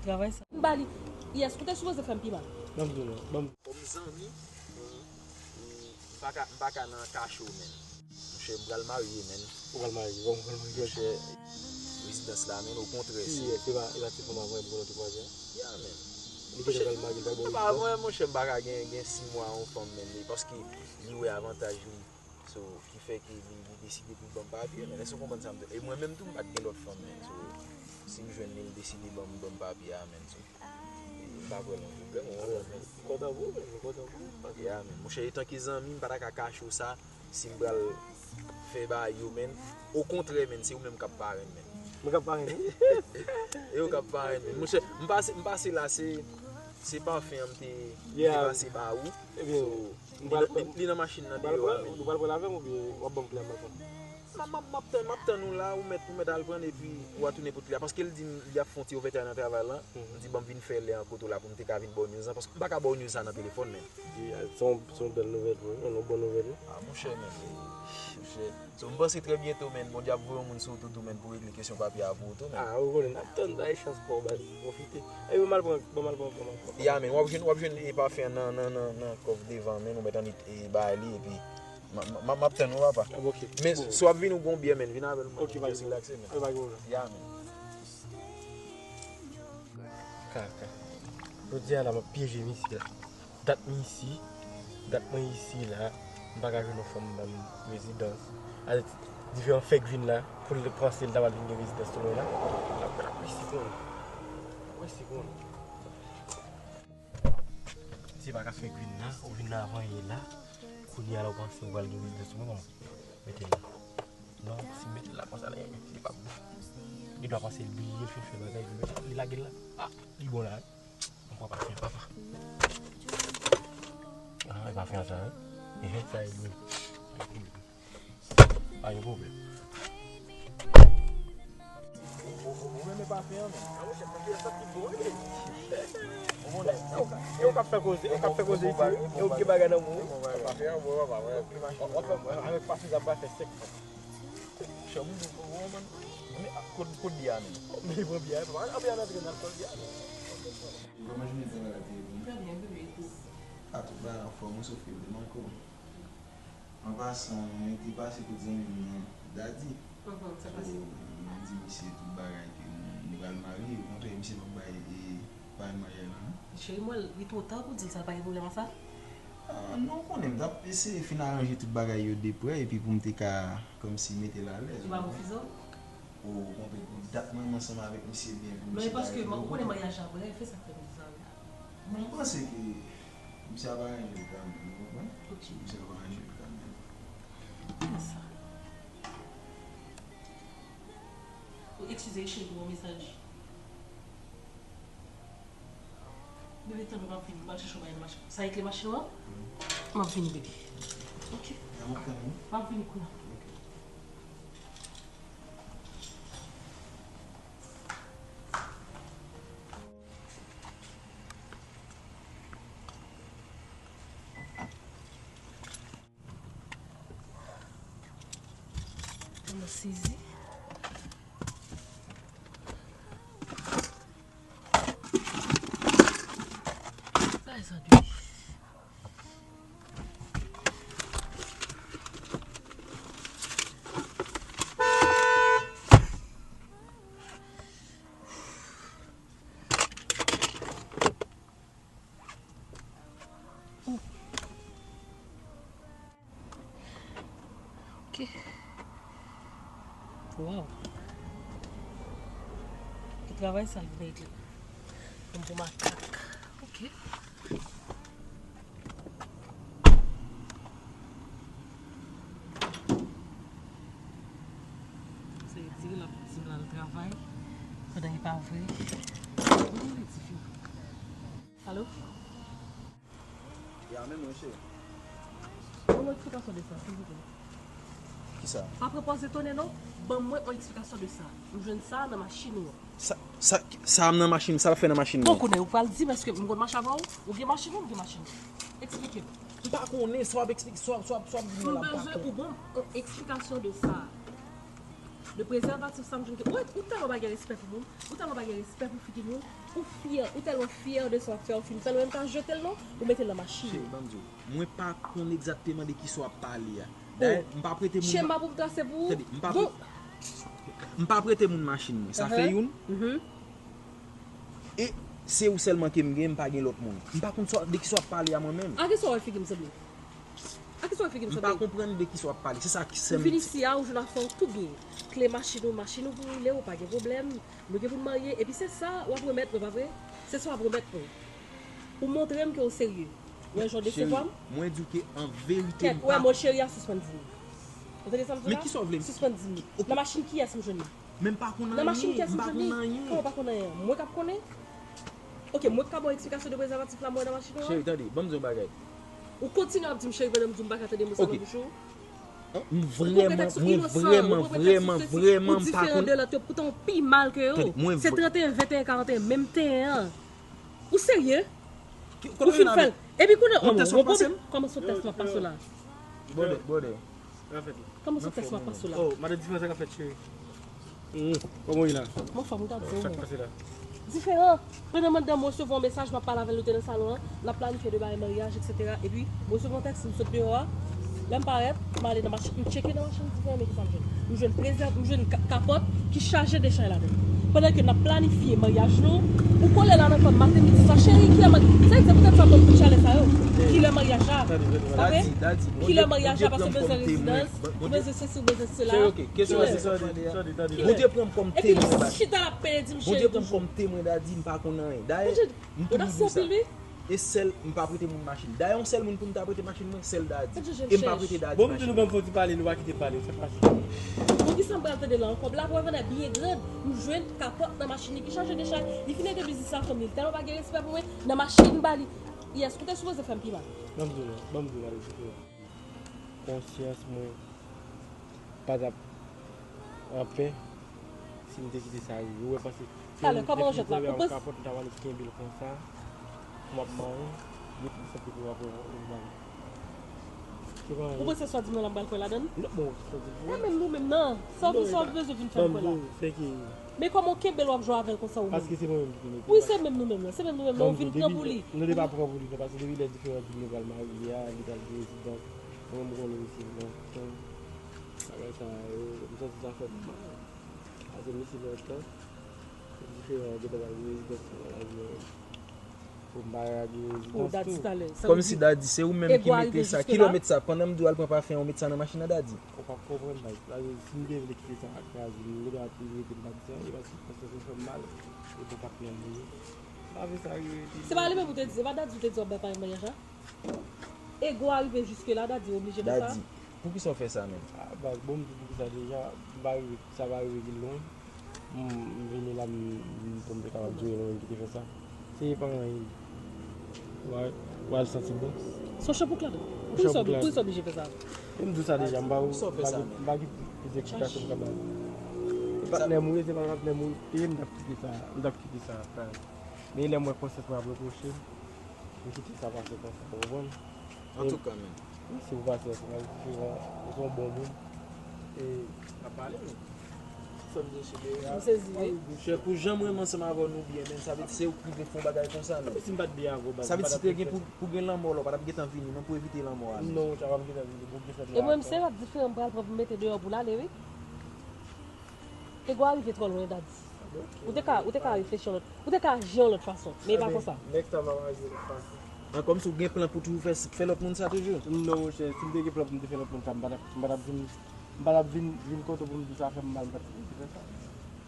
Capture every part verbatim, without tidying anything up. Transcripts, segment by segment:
Travay sa. M ba li. Yes, ou te sipoze fè m pi mal. Ban m di w non. Ban m. Kòm zanmi, ou, ou, m pa ka, m pa ka nan kache w, menn. Monchè, m pral marye, menn. Ou pral marye, bon, ou pral marye. Monchè, rezidans la, menn, okontrè, si. Yes, e pa, e pa ti fanm avè m konnen te kwaze a? Ya, menn. Li gentan pral marye, li pral ba w rezidans? Monchè, pa vre, monchè, m pa ka gen, gen sis mwa yon fanm, menn, li, paske li wè avantaj li. So, ki fè ke li, li deside pou l ban m papye, menn. Èske w konprann sa m di w? E mwen menm tou, m pa t gen lòt fanm, menn. So, si m jwenn li, m deside ban m, ban m papye a, menn. So, m pa kwè nan pwoblèm, ou konprann, menn. M kontan pou ou, menn. M kontan pou ou. Ya, menn. Monchè, etanke zanmi, m pa ta ka kache w sa, si m pral fè bagay yo, menn. Okontrè, menn, se ou menm k ap parenn, menn. Mwen k ap parenn, wi. E ou k ap parenn, menn. Monchè, m pase, m pase la, se, se pafen an m te, m te pase ba ou. So, M pral, li, li, li nan machin nan deyò a, menn. Nou pral pran l avè m oubyen w ap ban m kle a m pral pran l? M ap, m ap, m ap tann, m ap tann ou la, ou mèt, ou mèt al pran l epi ou a tounen pot kle a. Paske l di m li ap fè yon ti overtime nan travay la. M di ban m vin fè lè an kote w la pou m te ka vin ba w news lan, paske m pa ka ba w news sa nan telefòn, menn. E, a, se yon, se yon bèl nouvèl pou mwen, yon bon nouvèl, wi. A, monchè, menn, e, monchè. So, m panse trè byento, menn, Bondye ap voye yon moun sou ou tou, tou, menn, pou regle kesyon papye a pou ou tou, menn. A, ou konnen, n ap tann, bay chans pa w, bay, pwofite. Ey, ban m al pran, ban m al pran, ban m al pran. Ya, menn, w ap jwenn, w ap jwenn, e, pafen an nan, nan, nan, nan kòf devan, menn, ou mèt annik, e, bay li, epi m, m, m, m ap tann ou, papa. A, ok. Men, bon, si w ap vini, ou gon byè, menn, vin avè l, menn. Ok, pa gen pwoblèm. Relakse, menn. Ok, pa gen pwoblèm. Ya, menn. Kaka. Jodi a la, m ap pyeje misye. Dat m isi, dat mwen isi la, m pa ka jwenn yon fanm ban m rezidans. Alè, diferan fè Green la, pou l panse l ta pral vin gen rezidans sou mwen la. L ap, l ap resi pran m. L ap resi pran m. Si pa ka fè Green la, ou vin la avan ye la, kounye a la ou panse ou pral gen rezidans sou mwen, kòman? Mete l la. Non, si m mete l la konsa, li, li p ap bon. Li dwa panse l bliye, l fin fè bagay, li mete, li lage l la. A, li bon la, wi. Mwen pran pafen an, papa. A, e pafen an sa, wi. Ehe, sa e li. Pa gen pwoblèm. Ou, ou, ou renmen pafen an, menn? A, monchè, pafen an santi bon, wi. Ou konnen, e ou k ap, e ou k ap fè koze, e ou k ap fè koze isi, wi. E ou k gen bagay nan men w, wi. Pafen an bon, papa, wi. W ap fè, avèk pafen sa, m pral fè senk fanm. Monchè, moun, moun, moun, moun, men, a, kot, kot byè a menm? Men pran byè a, papa. An byè a nan tren nan kòl byè a. Kòman jounen travay la te ye pou ou? Trè byen, bebe, e pou ou? A, tout bagay anfòm, ou sof ke m te manke w. An pasan, mwen te pase kot zanmi m nan, Daddy. Mhm, sa pase. So, mwen di misye tout bagay ke nou, nou pral marye, okontrè, misye p ap bay, e, parèy maryaj la, non. Cheri, mwen, li twò ta pou w di l sa, pa gen pwoblèm ak sa? Ah, non, ou konnen, m t ap eseye fin aranje tout bagay yo de prè, epi pou m te ka, kòmsi, mete l alèz, ou konprann? Li pa refize w? O kontrè, pou dat mwen, mwen ansanm avèk misye byen, pou misye ta refize w. Non, e paske, ou konnen maryaj la prè, e fè sa k fè m di sa, wi. Bon, m panse ke misye ap aranje l kanmenm, ou konprann? Ok. Misye ap aranje l kanmenm. Kisa? Ou eskize, cheri, pou yon mesaj. Bebe, tann, m ap vini, m al chèche yon bagay nan machin. Sa e kle machin ou an? M ap vini, bebe. Ok. M ap tann ou. M ap vini kounye a. Ok. Mwen sezi. Sa e sandwich. Ok. Waw. Ki travay sa l vin regle? Yon bon makak. Ok. Se di l ap di m l al travay, pandan e pa vre. Wi, li di fi. Alo? Ya, men mwen, cheri. Ban mwen eksplikasyon de sa, silvouplè. Kisa? Pa pran pòz etone, non. Ban mwen yon eksplikasyon de sa. M jwenn sa nan machin ou an. Sa, sa, sa m nan machin, sa l ap fè nan machin mwen? Bon, kounye a, ou pral di m, èske m konn mache avè w? Ou gen machin ou m gen machin ou? Eksplike m. M pa konnen, sa w ap eksplike, sa w ap, sa w ap, sa w ap di m nan la, m pa konnen. M bezwen ou ban m yon eksplikasyon de sa. Le prezèvatif sa m jwenn ke, ou, ou tèlman pa gen respè pou moun, ou tèlman pa gen respè pou figi moun, ou fyè, ou tèlman fyè de sa w ap fè, ou fin fè l, ou menm ka jete l non, ou mete l nan machin. Cheri, ban m di w, mwen pa konn egzakteman de kisa w ap pale a. Dayè, m pa prete moun. Chema pou m trase pou ou. Tande, m pa pre-, m pa prete moun machin mwen. Sa fè youn. E se ou sèlman ke m gen, m pa gen lòt moun. M pa konn sa, de kisa w ap pale a mwen menm. A kisa w wè figi m sanble? A kisa w wè figi m sanble? M pa konprann de kisa w ap pale. Se sa ki sèm. Ou vin isi a, ou jwenn afè w tou byen. Kle machin ou, machin ou pou woule, ou pa gen pwoblèm. Nou gen pou n marye. Epi se sa w ap remèt mwen, pa vre? Se sa w ap remèt mwen. Ou montre m ke w serye. Ou wè jan w desevwa m? Cheri, mwen di w ke an verite m pa. Kèt, wè mo cheri a, sispann di m. Ou tande sa m di w la? Men kisa w vle m? Sispann di m. Nan machin kiyès m jwenn li? Men m pa konn anyen. Nan machin kiyès m jwenn li? Kòman w pa konn anyen? Mwen k ap konnen? Ok, mwen k ka ba w eksplikasyon de prezèvatif la mwen nan machin ou an? Cheri, tande, ban m di w yon bagay. Ou kontinye ap di m cheri pandan m di w m pa ka tande mo sa nan bouch ou? M vrèman, mwen vrèman, vrèman, vrèman m pa konn. Ou diferan de lòt yo, poutan ou pi mal ke yo. Se trannteyen, venteyen, karanteyen, menm tenyen an. Ou serye? Ou fin fè l. Epi kounye an, yon pwoblèm. Kòman se yon tès m ap pase w la? Bòdè, bòdè. Kòman se tès m ap pase w la? Oh, madan diferan sa k ap fèt, cheri. Kòman w ye la? M anfòm, m t ap di w. Sa k pase la? Diferan. Pandan madanm mwen resevwa yon mesaj, m ap pale avè l, nou te nan salon an, n ap planifye de bagay maryaj, etsetera. Epi, mwen resevwa yon tèks, m sot deyò a. Lè m parèt, m ale nan machin, m tcheke nan machin diferan, men kisa m jwenn? M jwenn prezèv, m jwenn ka-, kapòt ki chaje de chay ladan l. Pandan ke n ap planifye maryaj nou, ou kole la nan fanm maten, midi, swa, cheri, kilè maryaj? Sa vle di, se poutèt sa, tout chalè sa yo. Kilè maryaj la? Sa vle, kilè maryaj la, paske w bezwen rezidans, ou bezwen sesi, ou bezwen sela. Kilè? Bondye pran m kòm temwen, Dadi. Epi, chita l ap peye, di m cheri toujou. Bondye pran m kòm temwen, Dadi, m pa konn anyen. Dayè, m toujou di w sa. E sèl, m pa prete moun machin. Dayè, yon sèl moun pou m ta prete machin mwen, sèl Dadi. E m pa prete Dadi machin mwen. Bon, m di nou ban m fè yon ti pale, nou pa kite pale, sa k pase? Bon, kisa m pral tande la ankò? Black Raven byen grand, m jwenn kapòt nan machin li ki chaje de chay. Li fin ede biznis la fanm li, li tèlman pa gen respè pou mwen, nan machin m ba li. Yes, ou te sipoze fè m pi mal. Ban m di w non, ban m di w bagay diferan. Konsyans mwen pa t ap anpè si m te kite sa rive. Ou wè, paske si m te fè yon kapòt, m ta pral kenbe l konsa, m ap marye, gen plis sanse pou w ap wè yon bagay. Se pa anyen. Ou panse sa w di mwen la m pral kwè ladan l? Non, bon, sa w di l pou ou. E menm nou menm nan. Sa w bezwen vin fè m kwè la? Ban m di w, se ke Men kòman w kenbe l w ap jwe avè l konsa ou menm? Paske se mwen menm ki mete l. Wi, se menm nou menm nan. Se menm nou menm nan. Ou vin pran pou li. Nou te pa pran pou li non, paske depi lè diferan di nou pral marye a, li pral gen rezidans. Mwen menm m konnen misye lontan. Bagay sa yo, m santi sa fè m mal. Paske misye lontan, diferan gentan pral gen rezidans nan laj mwen. Pou m pa rale rezidans tou. Kòmsi Dadi, se ou menm ki mete sa. Kilè w met sa? Pandan m di w al pran pafen an, ou met sa nan machin nan, Dadi? Ou p ap konprann, baz. Sa vle di, si m te vle kite sa kraze, m gen dwa toujou rete m pa di anyen, paske konsyans mwen fè m mal. E pou patnè m li ye. M pa vle sa rive. Se pa li menm ou te di, se pa Dadi ou te di w ap bay pafen maryaj la? Ego a rive jiske la, Dadi oblije fè sa? Dadi, poukisa w fè sa menm? A, baz, bon, m di poukisa deja, m pa rive, sa pa rive vin lwen. M, m vini la, m, m, pou m te kapab di w e nou menm ki te fè sa. Se pa anyen. W a, w al santi bon. Se yon chanpouk ladan. Poukisa w oblije fè sa? E m di w sa deja, m pa, m pa gen, m pa gen plis eksplikasyon m ka ba w. E patnè m ou ye, se pa patnè m ou te ye, m t ap kite sa, m t ap kite sa. Men lè m wè konsyans mwen ap repwoche m, m kite sa pase konsa, ou konprann? Antouka, men. Mèsi pou pasyans ou, Dadi, ou se yon bon moun. E, n ap pale, men. Sa m di, cheri, m sezi, wi. Chè, pou jan m renmen ansanm avè w nou byen, men sa vle di se ou ki rive fè yon bagay konsa, non? Si m pa t byen avè w, baz, sa vle di si te gen pou, pou gen lanmò la, w pa t ap gentan vini, non, pou evite lanmò a, non? Non, sa pa t ap gentan vini, pou gen fè de la. E mwen, se lòt diferan m pral pran pou m mete deyò pou l ale, wi. Ego a rive twò lwen, Dadi. Ou te ka, ou te ka reflechi yon lòt, ou te ka aji yon lòt fason, men e pa konsa. Nèg sa m ap aji yon lòt fason. An, kòmsi w gen plan pou toujou fè, fè lòt moun sa toujou? Non, monchè, si m te gen plan pou m te fè lòt moun sa, m pa t ap, m pa t ap vin, m pa t ap vin, vin kote w pou m di w sa fè m mal, m pa t sipoze fè sa.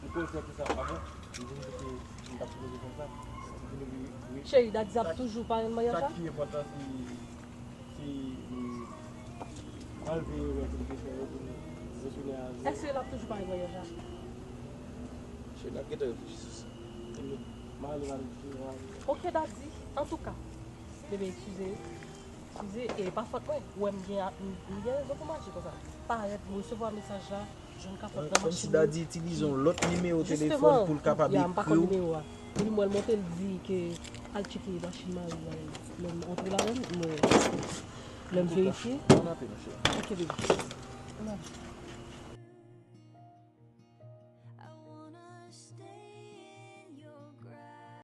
M konsyan ke sa pa bon, m vin di ke m t ap sipoze fè sa. M vin wi, wi. Cheri, Dadi ap toujou parenn maryaj la? Sa ki enpòtan, se Se, mm, anlve erè ke m te fè, retounen, retounen a zero. Èske l ap toujou pare vwayaj la? Cheri, n ap gentan reflechi sou sa. M ale, m ale, m ale. Ok, Dadi. Antouka, bebe, eskize. Eskize, e pa fòt mwen. Ou wè m gen, m, m gen rezon pou m aji konsa. Parèt, m resevwa mesaj la. Kòmsi Dadi itilize yon lòt nimewo telefòn pou l kapab ekri w. Epi m wè l monte, l di ke al tcheke machin mari l la. Lè m antre ladan l, m wè. Lè m verifye. Ok, baby.